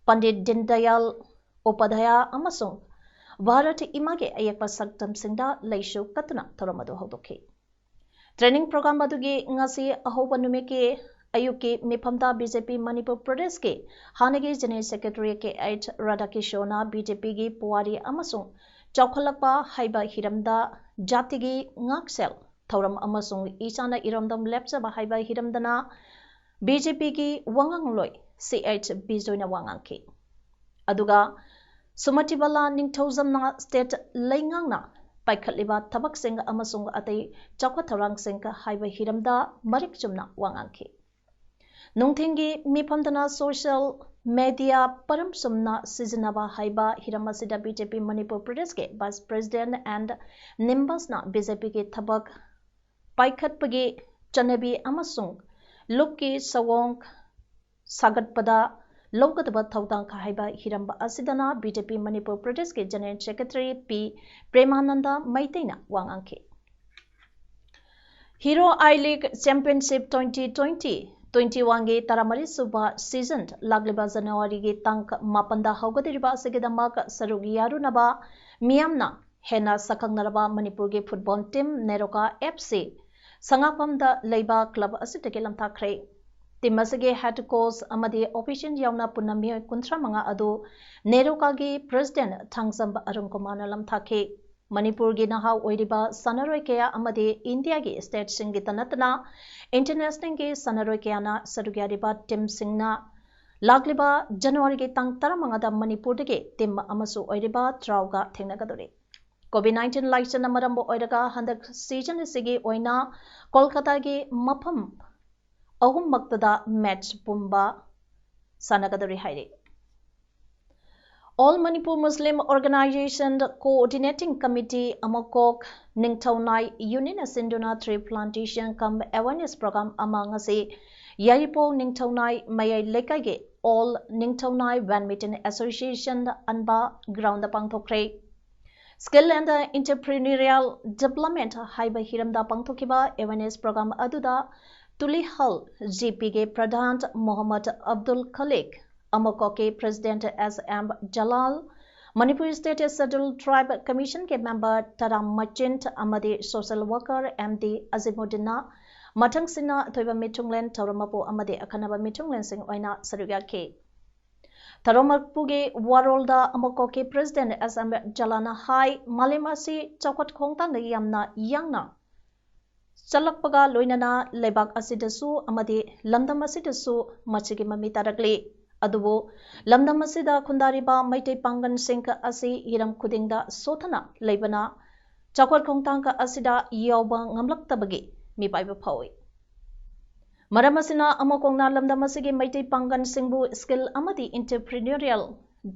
ꯄꯟꯗꯤꯠ ꯗꯤꯟꯗꯌꯥꯜ ꯎꯄꯥꯙ꯭ꯌꯥꯌꯥ ꯑꯃꯁꯨꯡ ꯚꯥꯔꯠ ꯏꯃꯥꯒꯤ ꯑꯌꯦꯛꯄ ꯁꯛꯇꯝꯁꯤꯡꯗ ꯂꯩꯁꯨ ꯀꯠꯇꯨꯅ ꯊꯧꯔꯝ ꯑꯗꯨ ꯍꯧꯗꯣꯛꯈꯤ꯫ Training program ꯑꯗꯨꯒꯤ ꯉꯁꯤ ꯑꯍꯧꯕ ꯅꯨꯃꯤꯠꯀꯤ ꯑꯌꯨꯛꯀꯤ ꯃꯤꯐꯝꯗ ꯕꯤ ꯖꯦ ꯄꯤ ꯃꯅꯤꯄꯨꯔ ꯄ꯭ꯔꯗꯦꯁꯀꯤ ꯍꯥꯟꯅꯒꯤ General Secretary ꯀꯦ ꯑꯩꯆ ꯔꯥꯙꯥꯀꯤꯁꯣꯔꯅ ꯕꯤ ꯖꯦ ꯄꯤꯒꯤ ꯄꯨꯋꯥꯔꯤ ꯑꯃꯁꯨꯡ ꯆꯥꯎꯈꯠꯂꯛꯄ ꯍꯥꯏꯕ ꯍꯤꯔꯝꯗ ꯖꯥꯇꯤꯒꯤ ꯉꯥꯛꯁꯦꯜ ꯊꯧꯔꯝ ꯑꯃꯁꯨꯡ ꯏꯁꯥꯅ ꯏꯔꯣꯝꯗꯣꯝ ꯂꯦꯞꯆꯕ ꯍꯥꯏꯕ ꯍꯤꯔꯝꯗꯅ ꯕꯤ ꯖꯦ ꯄꯤꯒꯤ ꯋꯥꯉꯥꯡꯂꯣꯏ ꯁꯤ ꯑꯩꯆ ꯕꯤꯖꯣꯏꯅ ꯋꯥ ꯉꯥꯡꯈꯤ꯫ ꯑꯗꯨꯒ ꯁꯨꯃꯇꯤꯕꯂꯥ ꯅꯤꯡꯊꯧꯖꯝꯅ state ꯂꯩꯉꯥꯛꯅ ꯄꯥꯏꯈꯠꯂꯤꯕ ꯊꯕꯛꯁꯤꯡ ꯑꯃꯁꯨꯡ ꯑꯇꯩ ꯆꯥꯎꯈꯠ ꯊꯧꯔꯥꯡꯁꯤꯡ ꯍꯥꯏꯕ ꯍꯤꯔꯝꯗ ꯃꯔꯤꯛ ꯆꯨꯝꯅ ꯋꯥ ꯉꯥꯡꯈꯤ꯫ ꯅꯨꯡꯊꯤꯜꯒꯤ ꯃꯤꯐꯝꯗꯅ social media ꯄꯔꯝ ꯆꯨꯝꯅ ꯁꯤꯖꯤꯟꯅꯕ ꯍꯥꯏꯕ ꯍꯤꯔꯝ ꯑꯁꯤꯗ ꯕꯤ ꯖꯦ ꯄꯤ ꯃꯅꯤꯄꯨꯔ ꯄ꯭ꯔꯗꯦꯁꯀꯤ Vice President and NIMBUSꯅ ꯕꯤ ꯖꯦ ꯄꯤꯒꯤ ꯊꯕꯛ ꯄꯥꯏꯈꯠꯄꯒꯤ ꯆꯠꯅꯕꯤ ꯑꯃꯁꯨꯡ ꯂꯨꯞꯀꯤ ꯁꯑꯣꯡ ꯁꯥꯒꯠꯄꯗ ꯂꯧꯒꯗꯕ ꯊꯧꯗꯥꯡ ꯍꯥꯏꯕ ꯍꯤꯔꯝ ꯑꯁꯤꯗꯅ ꯕꯤ ꯖꯦ ꯄꯤ ꯃꯅꯤꯄꯨꯔ ꯄ꯭ꯔꯗꯦꯁꯀꯤ General Secretary ꯄꯤ ꯄ꯭ꯔꯦꯃꯥꯅꯟꯗ ꯃꯩꯇꯩꯅ ꯋꯥ ꯉꯥꯡꯈꯤ꯫ Hero I League Championship twenty twenty twenty-oneꯒꯤ ꯇꯔꯥꯃꯔꯤ ꯁꯨꯕ season ꯂꯥꯛꯂꯤꯕ ꯖꯅꯋꯥꯔꯤꯒꯤ ꯇꯥꯡ ꯃꯥꯄꯟꯗ ꯍꯧꯒꯗꯧꯔꯤꯕ ꯑꯁꯤꯒꯤꯗꯃꯛ ꯁꯔꯨꯛ ꯌꯥꯔꯨꯅꯕ ꯃꯤꯌꯥꯝꯅ ꯍꯦꯟꯅ ꯁꯛꯈꯪꯅꯔꯕ ꯃꯅꯤꯄꯨꯔꯒꯤ football team NEROCA F C ꯁꯉꯥꯛꯐꯝꯗ ꯂꯩꯕ club ꯑꯁꯤꯗꯒꯤ ꯂꯝꯊꯥꯈ꯭ꯔꯦ꯫ Team ꯑꯁꯤꯒꯤ head coach ꯑꯃꯗꯤ official ꯌꯥꯎꯅ ꯄꯨꯟꯅ ꯃꯤꯑꯣꯏ ꯀꯨꯟꯊ꯭ꯔꯥ ꯃꯉꯥ ꯑꯗꯨ ꯅꯦꯔꯣꯀꯥꯒꯤ President ꯊꯥꯡꯖꯝ ꯑꯔꯨꯟ ꯀꯨꯃꯥꯔꯅ ꯂꯝꯊꯥꯈꯤ꯫ ꯃꯅꯤꯄꯨꯔꯒꯤ ꯅꯍꯥ ꯑꯣꯏꯔꯤꯕ ꯁꯥꯟꯅꯔꯣꯏ ꯀꯌꯥ ꯑꯃꯗꯤ ꯏꯟꯗꯤꯌꯥꯒꯤ stateꯁꯤꯡꯒꯤꯇ ꯅꯠꯇꯅ internationalꯒꯤ ꯁꯥꯟꯅꯔꯣꯏ ꯀꯌꯥꯅ ꯁꯔꯨꯛ ꯌꯥꯔꯤꯕ teamꯁꯤꯡꯅ ꯂꯥꯛꯂꯤꯕ ꯖꯅꯋꯥꯔꯤꯒꯤ ꯇꯥꯡ ꯇꯔꯥꯃꯉꯥꯗ ꯃꯅꯤꯄꯨꯔꯗꯒꯤ team ꯑꯃꯁꯨ ꯑꯣꯏꯔꯤꯕ ꯇꯔꯥꯎꯒ ꯊꯦꯡꯅꯒꯗꯧꯔꯤ꯫ COVID nineteen ꯂꯥꯏꯆꯠꯅ ꯃꯔꯝ ꯑꯣꯏꯔꯒ ꯍꯟꯗꯛ season ꯑꯁꯤꯒꯤ ꯑꯣꯏꯅ ꯀꯣꯜꯀꯇꯥꯒꯤ ꯃꯐꯝ ꯑꯍꯨꯝꯃꯛꯇꯗ match ꯄꯨꯝꯕ ꯁꯥꯟꯅꯒꯗꯧꯔꯤ ꯍꯥꯏꯔꯤ꯫ All Manipur Muslim Organization Coordinating Committee ꯑꯃꯀꯣꯛ ꯅꯤꯡꯊꯧꯅꯥꯏ unionꯅ ꯁꯤꯟꯗꯨꯅ tree plantation cum awareness program ꯑꯃ ꯉꯁꯤ ꯌꯥꯏꯔꯤꯄꯣꯛ ꯅꯤꯡꯊꯧꯅꯥꯏ ꯃꯌꯥꯏ ꯂꯩꯀꯥꯏꯒꯤ All ꯅꯤꯡꯊꯧꯅꯥꯏ Badminton Association ꯑꯟꯕ groundꯗ ꯄꯥꯡꯊꯣꯛꯈ꯭ꯔꯦ꯫ Skill and Entrepreneurial Development ꯍꯥꯏꯕ ꯍꯤꯔꯝꯗ ꯄꯥꯡꯊꯣꯛꯈꯤꯕ awareness program ꯑꯗꯨꯗ ꯇꯨꯂꯤꯍꯜ ꯖꯤ ꯄꯤꯒꯤ ꯄ꯭ꯔꯙꯥꯟ Mohammad Abdul ꯈꯂꯤꯛ ꯑꯃꯀꯣꯛꯀꯤ President S M Jalal, Manipur State Scheduled Tribe Commission ꯒꯤ member Taram Machint ꯑꯃꯗꯤ social worker M D Azimuddinꯅ ꯃꯊꯪꯁꯤꯅ ꯑꯊꯣꯏꯕ ꯃꯤꯊꯨꯡꯂꯦꯟ, ꯊꯧꯔꯝ ꯃꯄꯨ ꯑꯃꯗꯤ ꯑꯈꯟꯅꯕ ꯃꯤꯊꯨꯡꯂꯦꯟꯁꯤꯡ ꯑꯣꯏꯅ ꯁꯔꯨꯛ ꯌꯥꯈꯤ꯫ ꯊꯧꯔꯝ ꯃꯄꯨꯒꯤ ꯋꯥꯔꯣꯜꯗ ꯑꯃꯀꯣꯛꯀꯤ President S M Jalal ꯅ ꯍꯥꯏ, ꯃꯥꯂꯦꯝ ꯑꯁꯤ ꯆꯥꯎꯈꯠ ꯈꯣꯡꯊꯥꯡꯗ ꯌꯥꯝꯅ ꯌꯥꯡꯅ ꯆꯠꯂꯛꯄꯒ ꯂꯣꯏꯅꯅ ꯂꯩꯕꯥꯛ ꯑꯁꯤꯗꯁꯨ ꯑꯃꯗꯤ ꯂꯝꯗꯝ ꯑꯁꯤꯗꯁꯨ ꯃꯁꯤꯒꯤ ꯃꯃꯤ ꯇꯥꯔꯛꯂꯤ꯫ ꯑꯗꯨꯕꯨ ꯂꯝꯗꯝ ꯑꯁꯤꯗ ꯈꯨꯟꯗꯥꯔꯤꯕ ꯃꯩꯇꯩ ꯄꯥꯡꯒꯜꯁꯤꯡ ꯑꯁꯤ ꯍꯤꯔꯝ ꯈꯨꯗꯤꯡꯗ ꯁꯣꯊꯅ ꯂꯩꯕꯅ ꯆꯥꯎꯈꯠ ꯈꯣꯡꯊꯥꯡ ꯑꯁꯤꯗ ꯌꯥꯎꯕ ꯉꯝꯂꯛꯇꯕꯒꯤ ꯃꯤꯄꯥꯏꯕ ꯐꯥꯎꯏ꯫ ꯃꯔꯝ ꯑꯁꯤꯅ ꯑꯃꯀꯣꯛꯅ ꯂꯝꯗꯝ ꯑꯁꯤꯒꯤ ꯃꯩꯇꯩ ꯄꯥꯡꯒꯜꯁꯤꯡꯕꯨ skill ꯑꯃꯗꯤ entrepreneurial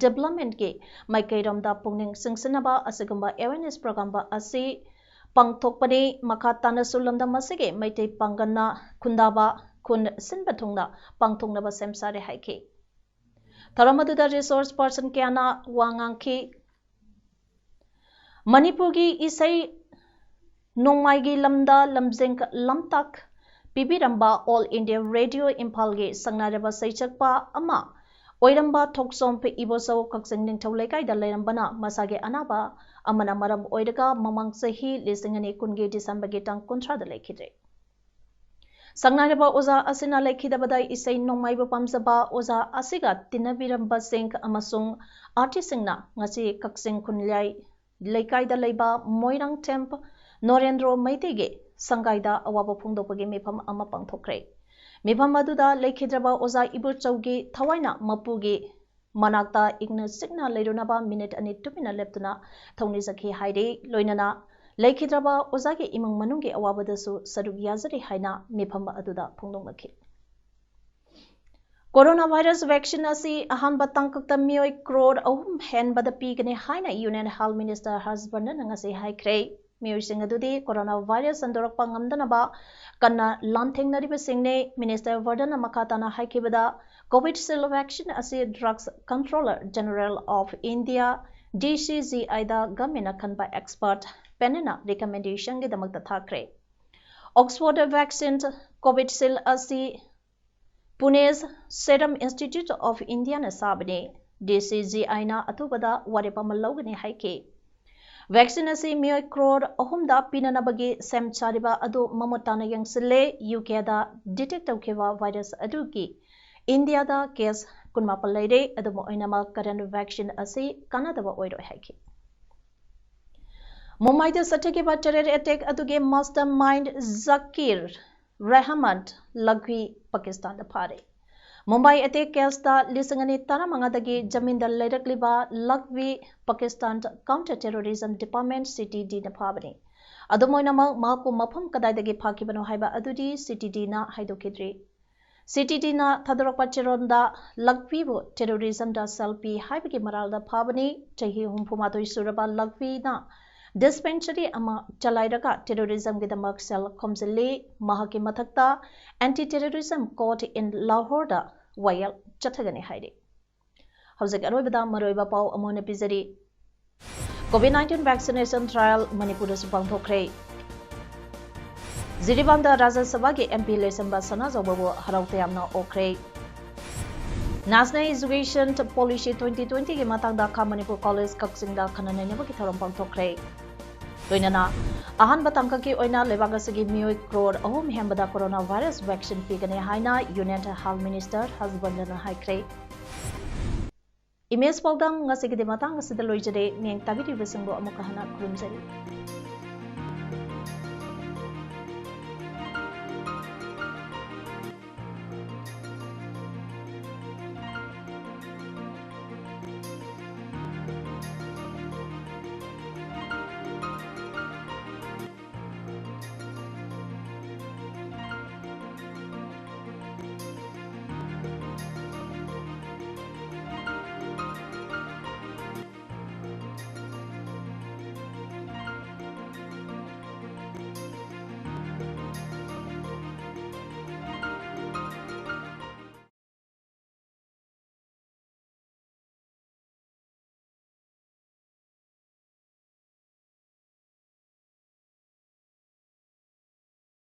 development ꯀꯤ ꯃꯥꯏꯀꯩꯔꯣꯝꯗ ꯄꯨꯛꯅꯤꯡ ꯆꯤꯡꯁꯤꯟꯅꯕ ꯑꯁꯤꯒꯨꯝꯕ awareness program ꯑꯁꯤ ꯄꯥꯡꯊꯣꯛꯄꯅꯤ꯫ ꯃꯈꯥ ꯇꯥꯅꯁꯨ ꯂꯝꯗꯝ ꯑꯁꯤꯒꯤ ꯃꯩꯇꯩ ꯄꯥꯡꯒꯜꯅ ꯈꯨꯟꯗꯥꯕ ꯈꯨꯟ ꯁꯤꯟꯕ ꯊꯨꯡꯅ ꯄꯥꯡꯊꯣꯛꯅꯕ ꯁꯦꯝ ꯁꯥꯔꯦ ꯍꯥꯏꯈꯤ꯫ ꯊꯧꯔꯝ ꯑꯗꯨꯗ resource person ꯀꯌꯥꯅ ꯋꯥ ꯉꯥꯡꯈꯤ꯫ ꯃꯅꯤꯄꯨꯔꯒꯤ ꯏꯁꯩ ꯅꯣꯡꯃꯥꯏꯒꯤ ꯂꯝꯗ ꯂꯝꯖꯤꯡ ꯂꯝꯇꯥꯛ ꯄꯤꯕꯤꯔꯝꯕ All India Radio ꯏꯝꯐꯥꯜꯒꯤ ꯁꯛꯅꯥꯏꯔꯕ ꯁꯩꯁꯛꯄ ꯑꯃ ꯑꯣꯏꯔꯝꯕ ꯊꯣꯛꯆꯣꯝ ꯏꯕꯣꯆꯧ ꯀꯛꯆꯤꯡ ꯅꯤꯡꯊꯧ ꯂꯩꯀꯥꯏꯗ ꯂꯩꯔꯝꯕꯅ ꯃꯁꯥꯒꯤ ꯑꯅꯥꯕ ꯑꯃꯅ ꯃꯔꯝ ꯑꯣꯏꯔꯒ ꯃꯃꯥꯡ ꯆꯍꯤ ꯂꯤꯁꯤꯡ ꯑꯅꯤ ꯀꯨꯟꯒꯤ ꯗꯤꯁꯦꯝꯕꯔꯒꯤ ꯇꯥꯡ ꯀꯨꯟꯊ꯭ꯔꯥꯗ ꯂꯩꯈꯤꯗ꯭ꯔꯦ꯫ ꯁꯛꯅꯥꯏꯔꯕ ꯑꯣꯖꯥ ꯑꯁꯤꯅ ꯂꯩꯈꯤꯗꯕꯗ ꯏꯁꯩ ꯅꯣꯡꯃꯥꯏꯕꯨ ꯄꯥꯝꯖꯕ ꯑꯣꯖꯥ ꯑꯁꯤꯒ ꯇꯤꯟꯅꯕꯤꯔꯝꯕꯁꯤꯡ ꯑꯃꯁꯨꯡ artist ꯁꯤꯡꯅ ꯉꯁꯤ ꯀꯛꯆꯤꯡ ꯈꯨꯟꯌꯥꯏ ꯂꯩꯀꯥꯏꯗ ꯂꯩꯕ ꯃꯣꯏꯔꯥꯡꯊꯦꯝ ꯅꯣꯔꯦꯟꯗ꯭ꯔꯣ ꯃꯩꯇꯩꯒꯤ ꯁꯪꯒꯥꯏꯗ ꯑꯋꯥꯕ ꯐꯣꯡꯗꯣꯛꯄꯒꯤ ꯃꯤꯐꯝ ꯑꯃ ꯄꯥꯡꯊꯣꯛꯈ꯭ꯔꯦ꯫ ꯃꯤꯐꯝ ꯑꯗꯨꯗ ꯂꯩꯈꯤꯗ꯭ꯔꯕ ꯑꯣꯖꯥ ꯏꯕꯣꯆꯧꯒꯤ ꯊꯋꯥꯏꯅ ꯃꯄꯨꯒꯤ ꯃꯅꯥꯛꯇ ꯏꯪꯅ ꯆꯤꯛꯅ ꯂꯩꯔꯨꯅꯕ minute ꯑꯅꯤ ꯇꯨꯃꯤꯟꯅ ꯂꯦꯞꯇꯨꯅ ꯊꯧꯅꯤꯖꯈꯤ ꯍꯥꯏꯔꯤ꯫ ꯂꯣꯏꯅꯅ ꯂꯩꯈꯤꯗ꯭ꯔꯕ ꯑꯣꯖꯥꯒꯤ ꯏꯃꯨꯡ ꯃꯅꯨꯡꯒꯤ ꯑꯋꯥꯕꯗꯁꯨ ꯁꯔꯨꯛ ꯌꯥꯖꯔꯤ ꯍꯥꯏꯅ ꯃꯤꯐꯝ ꯑꯗꯨꯗ ꯐꯣꯡꯗꯣꯛꯅꯈꯤ꯫ Corona virus vaccine ꯑꯁꯤ ꯑꯍꯥꯟꯕ ꯇꯥꯡꯀꯛꯇ ꯃꯤꯑꯣꯏ ꯀ꯭ꯔꯣꯔ ꯑꯍꯨꯝ ꯍꯦꯟꯕꯗ ꯄꯤꯒꯅꯤ ꯍꯥꯏꯅ Union Health Minister ꯍꯔꯁ ꯕꯔꯙꯟꯅ ꯉꯁꯤ ꯍꯥꯏꯈ꯭ꯔꯦ꯫ ꯃꯤꯑꯣꯏꯁꯤꯡ ꯑꯗꯨꯗꯤ corona virus ꯁꯟꯗꯣꯔꯛꯄ ꯉꯝꯗꯅꯕ ꯀꯟꯅ ꯂꯥꯟꯊꯦꯡꯅꯔꯤꯕꯁꯤꯡꯅꯤ꯫ Minister ꯕꯔꯙꯟꯅ ꯃꯈꯥ ꯇꯥꯅ ꯍꯥꯏꯈꯤꯕꯗ, Covishield vaccine ꯑꯁꯤ Drugs Controller General of India, D C G I the government ꯅ ꯈꯟꯕ expert panel ꯅ recommendation ꯒꯤꯗꯃꯛꯇ ꯊꯥꯈ꯭ꯔꯦ꯫ Oxford vaccine Covishield ꯑꯁꯤ ꯄꯨꯅꯦ Serum Institute of Indiaꯅ ꯁꯥꯕꯅꯤ꯫ DCGIꯅ ꯑꯊꯨꯕꯗ ꯋꯥꯔꯦꯞ ꯑꯃ ꯂꯧꯒꯅꯤ ꯍꯥꯏꯈꯤ꯫ Vaccine ꯑꯁꯤ ꯃꯤꯑꯣꯏ ꯀ꯭ꯔꯣꯔ ꯑꯍꯨꯝꯗ ꯄꯤꯅꯅꯕꯒꯤ ꯁꯦꯝ ꯁꯥꯔꯤꯕ ꯑꯗꯨ ꯃꯃꯨꯠ ꯇꯥꯅ ꯌꯦꯡꯁꯤꯜꯂꯦ꯫ UKꯗ detect ꯇꯧꯈꯤꯕ virus ꯑꯗꯨꯒꯤ ꯏꯟꯗꯤꯌꯥꯗ case ꯀꯨꯟꯃꯥꯄꯟ ꯂꯩꯔꯦ꯫ ꯑꯗꯨꯝ ꯑꯣꯏꯅꯃꯛ current vaccine ꯑꯁꯤ ꯀꯥꯟꯅꯗꯕ ꯑꯣꯏꯔꯣꯏ ꯍꯥꯏꯈꯤ꯫ ꯃꯨꯝꯕꯥꯏꯗ ꯆꯠꯊꯈꯤꯕ terror attack ꯑꯗꯨꯒꯤ mastermind ꯖꯀꯤꯔ ꯔꯍꯃꯟ ꯂꯈ꯭ꯋꯤ ꯄꯥꯀꯤꯁꯇꯥꯟꯗ ꯐꯥꯔꯦ꯫ ꯃꯨꯝꯕꯥꯏ attack caseꯇ ꯂꯤꯁꯤꯡ ꯑꯅꯤ ꯇꯔꯥꯃꯉꯥꯗꯒꯤ ꯖꯃꯤꯟꯗ ꯂꯩꯔꯛꯂꯤꯕ ꯂꯈ꯭ꯋꯤ ꯄꯥꯀꯤꯁꯇꯥꯟ Counter Terrorism Department, CTDꯅ ꯐꯥꯕꯅꯤ꯫ ꯑꯗꯨꯝ ꯑꯣꯏꯅꯃꯛ, ꯃꯍꯥꯛꯄꯨ ꯃꯐꯝ ꯀꯗꯥꯏꯗꯒꯤ ꯐꯥꯈꯤꯕꯅꯣ ꯍꯥꯏꯕ ꯑꯗꯨꯗꯤ CTDꯅ ꯍꯥꯏꯗꯣꯛꯈꯤꯗ꯭ꯔꯤ꯫ CTDꯅ ꯊꯥꯗꯣꯔꯛꯄ ꯆꯦꯔꯣꯜꯗ ꯂꯈ꯭ꯋꯤꯕꯨ terrorismꯗ ꯁꯦꯜ ꯄꯤ ꯍꯥꯏꯕꯒꯤ ꯃꯔꯥꯜꯗ ꯐꯥꯕꯅꯤ꯫ ꯆꯍꯤ ꯍꯨꯝꯐꯨ ꯃꯥꯊꯣꯏ ꯁꯨꯔꯕ ꯂꯈ꯭ꯋꯤꯅ dispensary ꯑꯃ ꯆꯂꯥꯏꯔꯒ terrorismꯒꯤꯗꯃꯛ ꯁꯦꯜ ꯈꯣꯝꯖꯤꯜꯂꯤ꯫ ꯃꯍꯥꯛꯀꯤ ꯃꯊꯛꯇ Anti Terrorism Court in Lahoreꯗ ꯋꯥꯌꯦꯜ ꯆꯠꯊꯒꯅꯤ ꯍꯥꯏꯔꯤ꯫ ꯍꯧꯖꯤꯛ ꯑꯔꯣꯏꯕꯗ ꯃꯔꯨꯑꯣꯏꯕ ꯄꯥꯎ ꯑꯃꯨꯛ ꯍꯟꯅ ꯄꯤꯖꯔꯤ꯫ COVID nineteen vaccination trial ꯃꯅꯤꯄꯨꯔꯗꯁꯨ ꯄꯥꯡꯊꯣꯛꯈ꯭ꯔꯦ꯫ ꯖꯤꯔꯤꯕꯥꯝꯗ ꯔꯥꯖ꯭ꯌ ꯁꯚꯥꯒꯤ MP ꯂꯣꯏꯁꯤꯟꯕ ꯁꯅꯥꯖꯥꯎꯕꯕꯨ ꯍꯔꯥꯎ ꯇꯌꯥꯝꯅ ꯑꯣꯛꯈ꯭ꯔꯦ꯫ National Education Policy twenty twentyꯒꯤ ꯃꯇꯥꯡꯗ ꯈꯥ ꯃꯅꯤꯄꯨꯔ ꯀꯣꯂꯦꯖ ꯀꯛꯆꯤꯡꯗ ꯈꯟꯅ ꯅꯩꯅꯕꯒꯤ ꯊꯧꯔꯝ ꯄꯥꯡꯊꯣꯛꯈ꯭ꯔꯦ꯫ ꯂꯣꯏꯅꯅ ꯑꯍꯥꯟꯕ ꯇꯥꯡꯀꯛꯀꯤ ꯑꯣꯏꯅ ꯂꯩꯕꯥꯛ ꯑꯁꯤꯒꯤ ꯃꯤꯑꯣꯏ ꯀ꯭ꯔꯣꯔ ꯑꯍꯨꯝ ꯍꯦꯟꯕꯗ corona virus vaccine ꯄꯤꯒꯅꯤ ꯍꯥꯏꯅ Union Health Minister ꯍꯔꯁ ꯕꯔꯙꯟꯅ ꯍꯥꯏꯈ꯭ꯔꯦ꯫ Image ꯄꯥꯎꯗꯝ ꯉꯁꯤꯒꯤꯗꯤ ꯃꯇꯥꯡ ꯑꯁꯤꯗ ꯂꯣꯏꯖꯔꯦ꯫ ꯃꯤꯠꯌꯦꯡ ꯇꯥꯕꯤꯔꯤꯕꯁꯤꯡꯕꯨ ꯑꯃꯨꯛꯀ ꯍꯟꯅ ꯈꯨꯔꯨꯝꯖꯔꯤ꯫